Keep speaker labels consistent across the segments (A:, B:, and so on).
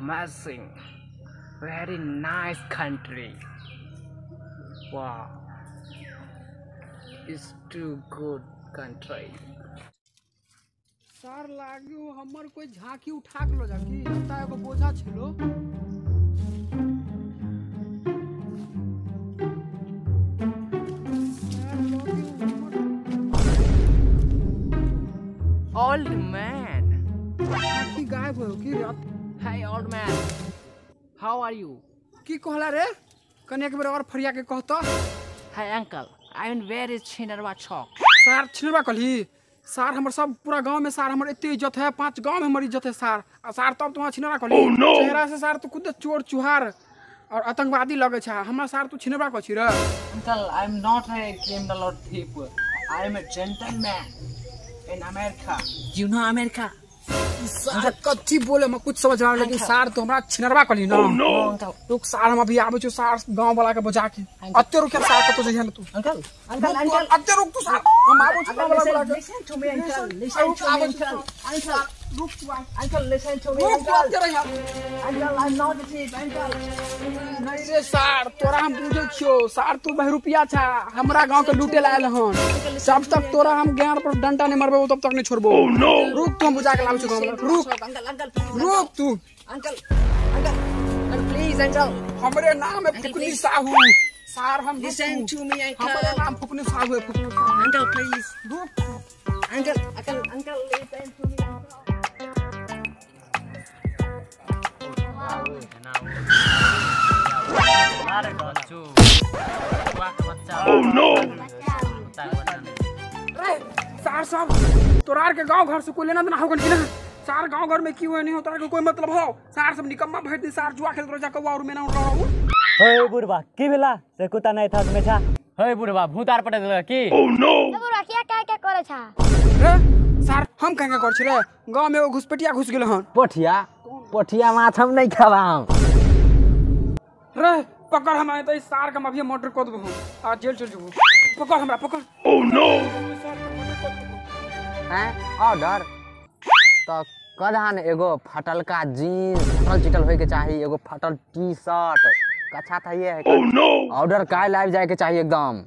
A: Amazing, very nice country. Wow, it's too good country.
B: Sir लाग्यो हमर कोई झांकी उठा के लो जा की एता एगो बोझा छलो।
A: Old man,
B: झांकी गायब हो की रे?
A: Hi old man, how are you?
B: की कहला रे? कने एक बेर और फरिया के कहता।
A: Hi uncle, I am very Chhinarwa Chowk.
B: Sir छिनरवा कहली? सार हमर सब पूरा गांव में सार हमर एते इज्जत है, 5 गांव में हमर इज्जत है सार। आ सार तब तुम्हारा छिनरवा कहली?
C: Oh, no!
B: चेहरा से सार तू खुद चोर चुहार और आतंकवादी लगे छा, हमरा सार तू छिनरवा कहै छी रे?
A: Uncle, I am not a criminal or thief. I am a gentleman in America. You know America?
B: सार कथी बोले हम कुछ समझ ना, लेकिन सार तो हमरा छिनरवा कहली ना। रुक सार हम अभी आबै छियौ सार गांव वाला के बजा के। अत्ते रुक सार कतौ जइहे ना तू।
A: अंकल अंकल अंकल
B: अत्ते रुक तू सार, हम आबै छियौ गांव वाला के।
A: Listen to me uncle, listen to me uncle. Uncle
B: रुक तू,
A: अंकल लिसन टू मी
B: रुक तू, अत्ते रह।
A: Uncle I am not a thief uncle.
B: नहीं रे सार तोरा हम बुझै छियौ सार, तू बहरूपिया छा, हमरा गांव के लूटे ला आयल हन। जब तक तोरा हम ज्ञान पर डंडा नहीं मारबो तब तक नहीं छोड़बो। रुक तू, हम बुझा के लाबै छियौ गांव वाला। रुक
A: अंकल अंकल
B: रुक तू।
A: अंकल अंकल प्लीज अंकल,
B: हमरे नाम है फुकनी साहू सार, हम
A: लिसन टू मी अंकल,
B: हमरे नाम फुकनी साहू है, फुकनी साहू।
A: अंकल प्लीज
B: रुक
A: uncle uncle uncle listen to me.
C: Oh no!
B: रे सार साहब तोरार के गांव घर से कोई लेना देना होगन कि ना? सार गांव घर में की हुए नहीं हो, तोरा के कोई मतलब हो? सार सब निकम्मा भरि दिन सार जुआ खेलत रह जा कौआ और मेना उड़ रहा।
D: हे बुढ़बा की भेला से कुत्ता नहीं था में छा?
E: हे बुढ़बा भूत आर पटे देलक की?
C: Oh no!
F: बुढ़बा किया क्या क्या करे छा?
B: रे सार हम कहेंगे कर छी रे, गांव में एगो घुसपैठिया घुस गेल हन।
D: पोठिया पोठिया माछ हम नहीं खावा
B: रे, पकड़ हम त सार के हम अभी मर्डर कर देबो आ जेल चल जेबो। पकड़ हमरा पकड़।
C: Oh no!
G: हैं ऑर्डर तो कदहन एगो फटलका जीन्स फटल चिटल होय के चाही, एगो फटल टी शर्ट कच्छा था ये है।
C: Oh no!
G: Order काल आबि जाय के चाही एकदम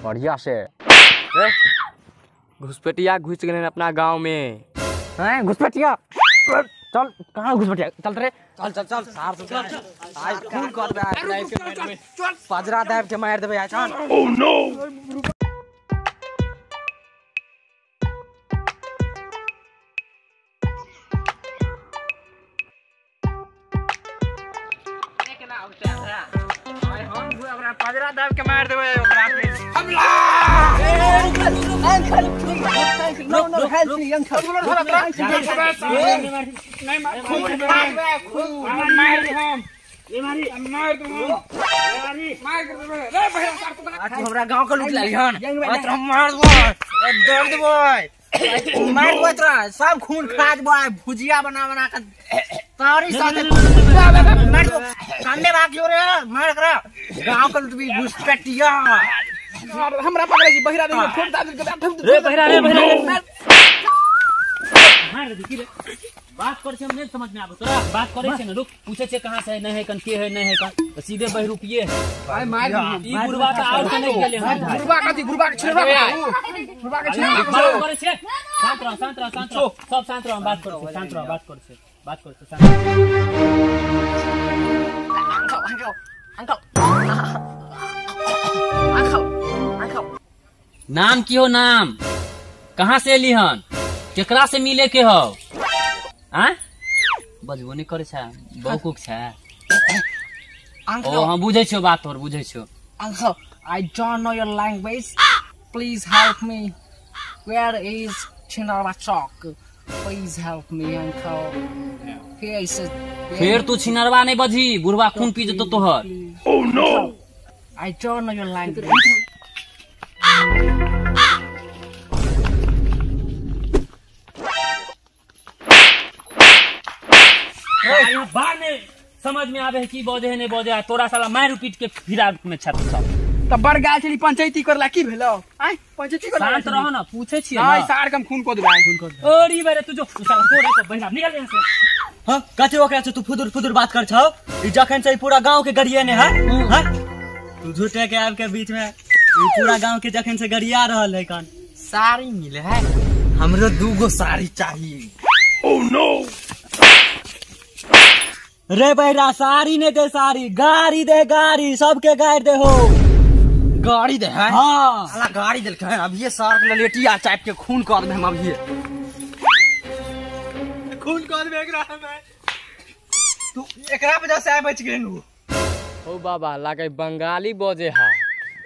G: बढ़िया से।
E: रे घुसपैठिया घुस गेलन अपना गांव में।
G: हैं घुसपैठिया? चल कहां घुसपैठिया, चल रे
D: चल चल चल सार चल चल आज खून कर दे आज,
B: चल
D: पजरा दाब के मार देबे आज। चल।
C: Oh no!
D: पजरा दाब के मार देबे ओकरा के।
B: हमला!
A: Uncle no no help me uncle.
B: नहीं मार, खून खून मार दे हम, ये मारी मार दे हम, मार के देबे रे बहिरा सार तू।
D: आज हमरा गांव के लूट लाई हन, आज हम मार देबो, दर्द देबो, मार देबो तोरा, सब खून खा देबो, भुजिया बना बना के तारी साथे मार देबो। सामने भागियो रे, मार करा गांव के लूटबी घुसपैठिया।
B: हमरा पकड़े छी बहिरा दे फोड़ दाद के
E: रे बहिरा रे बहिरा मार दे की रे। बात करे छै हम नहीं समझ में आबो तोरा, बात करे छै न रुक, पूछे छै कहां से है, नहीं है कन के है, नहीं है कन तो सीधे बहरूपिए है।
B: भाई मार
E: ई बुढ़वा त और के नहीं गेले हन।
B: बुढ़वा कथी, बुढ़वा के छिनरवा, बुढ़वा के छिनरवा।
E: बात करे छै, शांत रह शांत रह शांत रह, सब शांत रह, हम बात करे छै, शांत रह, बात करे छै, बात करे छै, शांत।
A: Uncle uncle uncle uncle uncle
E: नाम की हो? नाम कहां से एली हन? केकरा से मिले के हो? आ बजबो नहीं करे छा, बहुकुक छा।
A: अंकल
E: ओ हम बुझै छियो बात तोर, बुझै छियो।
A: Uncle I don't know your language, please help me. Where is Chhinarwa Chowk? Please help me uncle. Here is a
E: फेर तू छिनरवा नहीं बजी, बुढ़वा खून पी जेतो तोहर।
C: Oh no!
A: I don't know your language.
E: बात नहीं समझ में आवे है कि बजे है नहीं बजे है, तोरा साला मार पीट के फिरा में छाती सब।
B: त बड़ गाल छली पंचायती करला की भेलो? आय पंचायती करला।
E: शांत रहो ना, पूछे छियै
B: ना
E: ना।
B: सार कम खून को देबै, खून को देबै।
E: अरे बारे तू जो साला तोरे के बहिरा निकल यहां से।
D: हां कथि ओकरा से तू फुदुर फुदुर बात कर छौ? ई जखन से पूरा गांव के गरिए ने है, हां तू झूठे के आब के बीच में ई पूरा गांव के जखन से गरिया रहल है। कन
G: साड़ी मिले है? हमरो दूगो साड़ी चाहिए।
C: ओह नो
D: रे बहरा, साड़ी ने दे, साड़ी गाड़ी दे, गाड़ी सबके गाड़ी दे हो,
G: गाड़ी दे है।
D: हाँ
G: साला गाड़ी देलकै है। अभी सार के ललेटिया चाप के खून कर दे हम, अभी
D: खून कर दे एकरा हमें। तू एकरा वजह से बच गेलू।
E: हो बाबा लागे बंगाली बजे हा।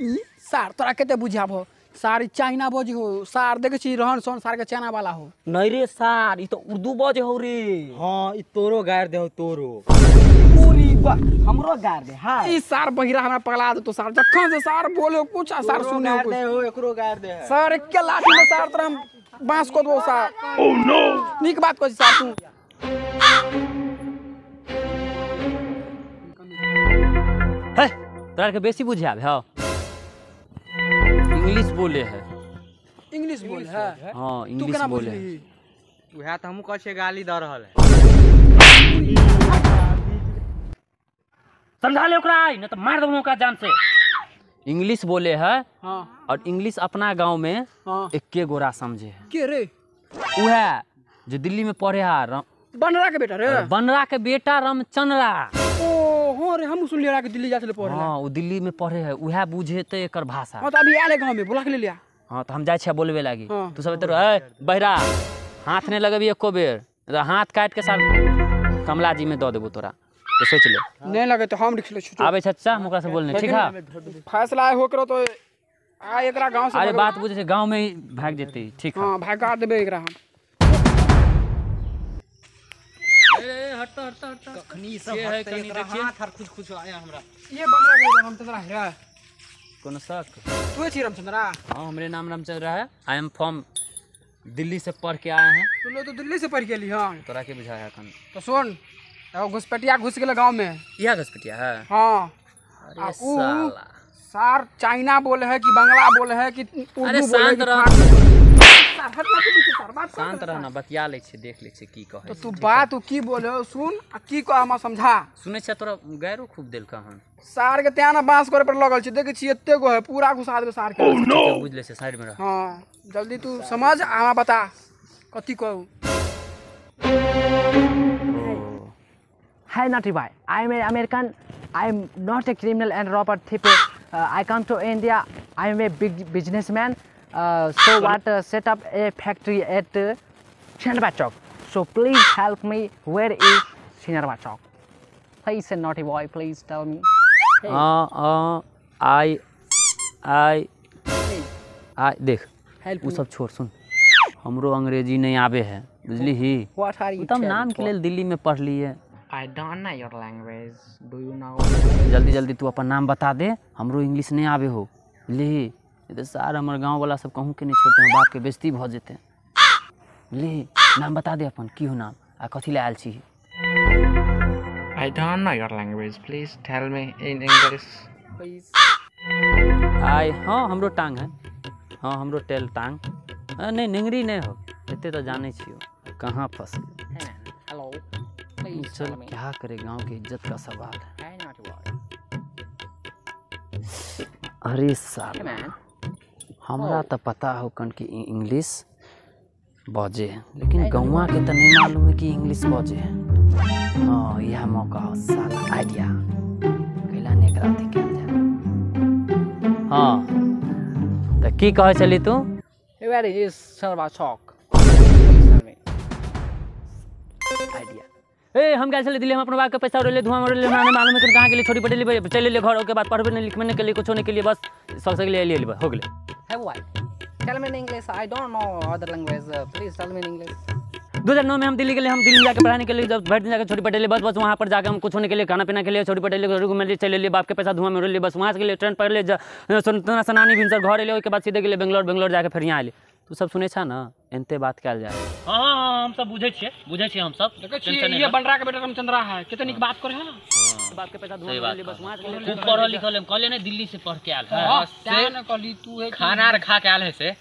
B: ई सार तोरा कते बुझाबो, सार चाइना बजे हो सार, देखे छी रहन सहन सार के चाइना वाला हो।
E: नहीं रे सार, ई तो उर्दू बजे हो रे।
D: हां ई तोरो गार दे हो, तोरो
E: पूरी बा हमरो गार दे। हां
B: ई सार बहिरा हमरा पगला दे तो सार, जखन से सार बोले कुछ आ सार सुने कुछ
D: दे हो, एकरो गार दे
B: सार के लाठी में सार तोरा हम बांस को दो सार।
C: ओह नो
B: नीक बात कहै सार तू।
E: हे तोरा के बेसी बुझाबे हो, इंग्लिश बोले है।
B: इंग्लिश बोले है?
E: हां इंग्लिश बोले है।
G: उहे त हमहु कहै छियै गाली द रहल है।
E: समझा ले ओकरा, आई न त मार देबो ओकरा जान से। इंग्लिश बोले है।
B: हां
E: और इंग्लिश अपना गांव में
B: हां
E: एके गोरा समझे है।
B: के रे?
E: उहे जो दिल्ली में पढ़े है,
B: बनरा के बेटा रे।
E: बनरा के बेटा रामचंद्रा।
B: ओ हां रे, हम सुन लिया के दिल्ली जात ले पढ़े।
E: हां वो दिल्ली में पढ़े है, उहे बुझेते एकर भाषा।
B: हां त अभी आले गांव में बुला के ले लिया।
E: हां त हम जाय छै बोलबे लागी। तू सब एते ए बहिरा हाथ ने लगबी एको बेर, हाथ काट के साल कमला जी में the देबो तोरा, तो सोच ले।
B: नहीं लगे तो हम लिख ले छुटो।
E: आबे छच्चा हम ओकरा से बोलने, ठीक है?
B: फैसला हो करो तो आ एकरा गांव से।
E: अरे बात बुझे छै, गांव में ही भाग जेते, ठीक है?
B: हां भागा देबे एकरा हम।
E: ए हट हट हट
G: कखनी सब है, कनी देखिए हाथ हर खुश खुश आया हमरा।
B: ये बनरा के रामचंद्रा है
E: कोनो शक?
B: तू छी रामचंद्रा?
E: हां हमरे नाम रामचंद्रा है। I am from Delhi से पढ़ के आए हैं।
B: तू लोग तो दिल्ली से पढ़ के ली। हां
E: तोरा के बुझाया अखन? तो
B: सुन, एगो घुसपटिया घुस गेल गांव में।
E: इहा घुसपटिया है?
B: हां।
E: अरे साला
B: सार चाइना बोले है कि बांग्ला बोले है कि उर्दू बोले है?
E: शांत रहना, बतिया ले छे, देख ले छे की कहै।
B: तो तू बात की बोले सुन आ की कह हमरा समझा।
E: सुनै छ तोरा गैरो खूब देलका हन
B: सार के, त्याना बांस करे पर लगल छै, देखे छी एते गो है, पूरा घुसा देबे सार के।
C: ओह नो
E: बुझ ले छे, साइड में रह।
B: हां जल्दी तू समझ आ हमरा बता कथि कहू।
G: Hi naughty boy, I am an American. I am not a criminal and robber thief. I come to India. I am a big businessman. So what set up a factory at Chinarba Chowk. So please help me. Where is Chinarba Chowk?
A: Please, naughty boy, please tell me.
E: Hey. I I I देख वो सब छोड़, सुन हमरो अंग्रेजी नहीं आवे है, बुझली ही।
A: What are you?
E: तुम नाम के लेल दिल्ली में पढ़ लिए।
A: I don't know your language. Do you know?
E: जल्दी जल्दी तू अपन नाम बता दे, हमरो इंग्लिश नहीं आवे हो, बुझली। तो सार हमर गांव वाला सब कहूँ के नहीं छोड़ते हैं, बाप के बेइज्जती भ जेते, बुझली। नाम बता दे अपन, की हो नाम आ कथी ले आयल छी।
A: I don't know your language. Please tell me in English. Please.
E: I हाँ हमरो टांग है, हाँ हमरो टेल टांग नहीं निंगरी नहीं हो, एते तो जाने छियो कहाँ फंस गए।
A: हेलो
E: चल क्या करे, गांव के इज्जत का सवाल है। अरे साला हमरा तो पता हो कन कि इंग्लिश बजे है, लेकिन गौवा के तो नहीं मालूम है कि इंग्लिश बजे है। हाँ यह मौका हो साला, आइडिया कैला नहीं करा थी क्या जाए। हाँ तो की कहे चली तू?
A: Where is Chinarba Chowk?
E: Idea ए हम गए चले दिल्ली, हम अपने बाप के पैसा उड़ेले, धुआं उड़ेले, हमरा नहीं मालूम है कहाँ के लिए, छोड़ी पटेली चले ले घर, ओके बाद पढ़बे नहीं लिखबे नहीं के लिए, कुछो नहीं के लिए, बस सब के लिए ले हो गेलै।
A: Hey boy, tell me in English. I don't know other language. Please tell me in English.
E: 2009 में हम दिल्ली के लिए, हम दिल्ली जाके पढ़ाने के लिए, जब भर दिन जाकर छोटी पटेली, बस बस वहाँ पर जाकर हम कुछ होने के लिए, खाना पीना के लिए, छोटी पटेली घूमने चले लिए, बाप के पैसा धुआं में उड़ लिए, बस वहाँ से लिए ट्रेन पकड़ ले, सनानी भिनसर घर एलियै, ओहिके बाद सीधे गेलियै बेंगलोर, बेंगलोर जाके फेर यहाँ एलियै। तू सब सुनै छा ना, एनते बात कयल जाय। हां हम सब बुझै छियै, बुझै छियै हम सब।
B: देखै छियै ये बनरा के बेटा रामचंद्रा है, कते नीक बात करे है ना।
E: बाप के पैसा धुआं में उड़ेली, बस वहाँ से गेलियै। खूब पढ़ल लिखल हम कहलियै नै दिल्ली से पढ़ के आयल है।
B: हां से न कहली तू है
G: खाना आर खा के आयल है से।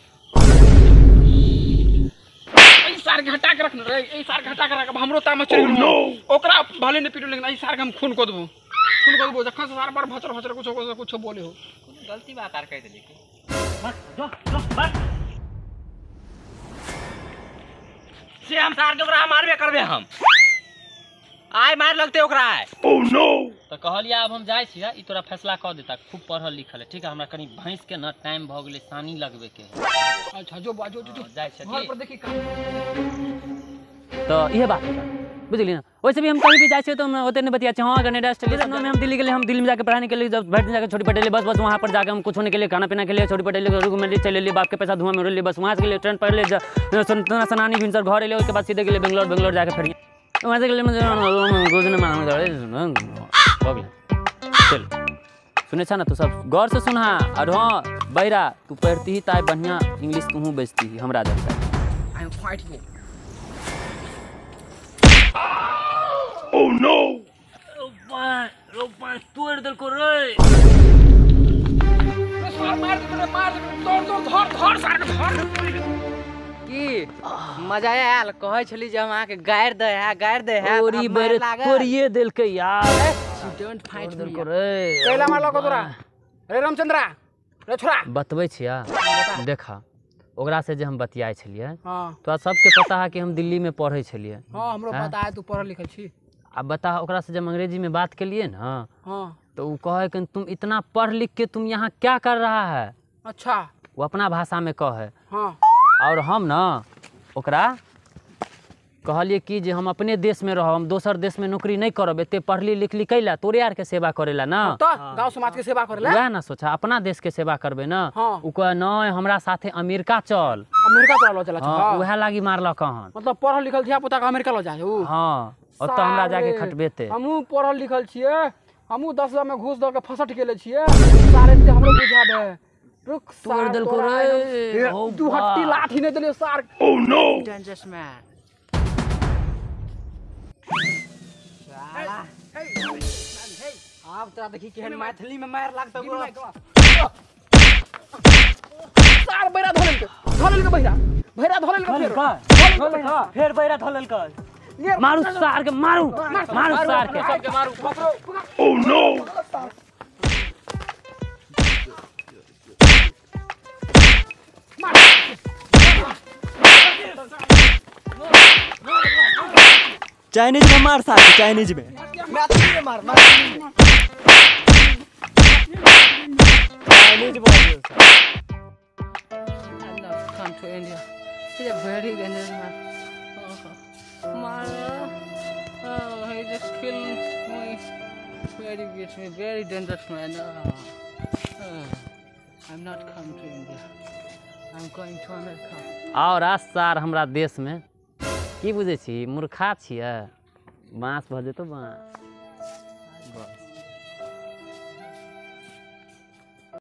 B: सार के हटा के रख रे, ए सार के हटा के रख, हमरो तामस चढ़ गेल। ओकरा भले ने पीटो, लेकिन ए सार के हम खून क देबो, खून क देबो। जखन से सार पर भचर भचर कुछो कुछो बोले हो,
D: गलती बात आर कह देली की।
C: बस जो जो बस से हम सार के ओकरा मारबे करबे, हम आय मार लगते ओकरा आय।
H: Oh no.
E: तो कहलिया अब हम जाइ छियै, ई तोरा फैसला क देता, खूब पढ़ल लिखल है, ठीक है। हमरा कनी भैंस के न टाइम भ गेलै सानी लगबे के।
B: अच्छा जो जो जो
E: जाइ छै
B: घर पर देखी।
E: तो इहे बात बुझली ना। वैसे भी हम कहीं भी जाइ छियै तो हम ओते नहीं बतिया छियै। हाँ कनाडा ऑस्ट्रेलिया में हम दिल्ली गेलियै, हम दिल्ली में जाके पढ़ाई के लिए जब भरि दिन जाके छोटी पटेली, बस बस वहाँ पर जाके हम कुछ होने के लिए खाना पीना के लिए छोटी पटेली रूम में चलि एलियै, बाप के पैसा धुआं में उड़ेलियै, बस वहाँ से गेलियै ट्रेन पकड़लियै, सनानी भिनसर घर एलियै, ओहिके बाद सीधे गेलियै बेंगलोर, बेंगलोर जाके फेर वहाँ से गेलियै हो गेलै। चल सुनै छ ना तू सब गौर से सुनहा। और हाँ बहिरा तू पढ़ती ही ताई बढ़िया इंग्लिश तूहू बेचती ही हमरा जैसा।
A: I am fighting.
H: Oh no.
E: रोपा तोड़ देलको रे।
B: सार मार दे, मार दे, दौड़ दौड़ धर धर सार के धर।
G: की मजा आयल? कहै छली जे हम अहाँ के गारि दे है, गारि दे है,
E: तोरी बेरे तोरिए देलकै यार।
A: You don't fight me.
E: रे
B: कैला मारलको तोरा रे रामचंद्रा रे छोरा?
E: बतबै छिया देखा, ओकरा से जे हम बतियाइ छलियै।
B: हां
E: तोरा सबके पता है कि हम दिल्ली में पढ़ै छलियै।
B: हां हमरो पता है, तू पढ़ल लिखल छी।
E: अब बता ओकरा से जब अंग्रेजी में बात केलिए ना,
B: हां
E: तो वो कहे कि तुम इतना पढ़ लिख के तुम यहाँ क्या कर रहा है।
B: अच्छा
E: वो अपना भाषा में कहे।
B: हां
E: और हम ना ओकरा कहलिए कि जे हम अपने देश में रहब, हम दोसर देश में नौकरी नहीं करब, एते पढ़ली लिखली कैला तोरे आर के सेवा करेला ना,
B: तो गांव समाज के सेवा करेला,
E: वएह ना सोचा अपना देश के सेवा करबे ना।
B: हाँ।
E: उ कहे नहीं हमरा साथे अमेरिका चल,
B: अमेरिका चल चला।
E: हाँ उएह लागी मारलक हन।
B: मतलब पढ़ल लिखल धिया पुता के अमेरिका ल जाय उ।
E: हाँ ओतऽ हमरा जाके खटबेते।
B: हमहूँ पढ़ल लिखल छियै, हमहूँ 10 हजार में घूस दऽ के फसट गेले छियै, सारे हमरो बुझा दे। रुक
E: तोड़ देलको रे,
B: दू हट्टी लाठी नहीं देलियो सार।
H: Oh no.
G: Dangerous man.
D: आब तोरा देखी केहन मैथिली में मार लागतौ।
B: सार बैरा धोलेलकै, धोलेलकै बैरा, बैरा धोलेलकै, फेर
C: फेर बैरा धोलेलकै।
E: मारू सार के, मारू मारू सार के,
B: सबके मारू।
H: Oh no.
C: चाइनीज में मार सार के, चाइनीज में
D: मैथिली में मार, मैथिली में
C: चाइनीज बोल।
A: I love come to India. It's a very dangerous man. Oh, he just killed me. Very gets me, very dangerous man. I'm not come to India. I'm going to America.
E: और आज सार हमरा देश में की बुझै छी, मूर्खा छियै, बाँस भऽ जेतौ बाँस।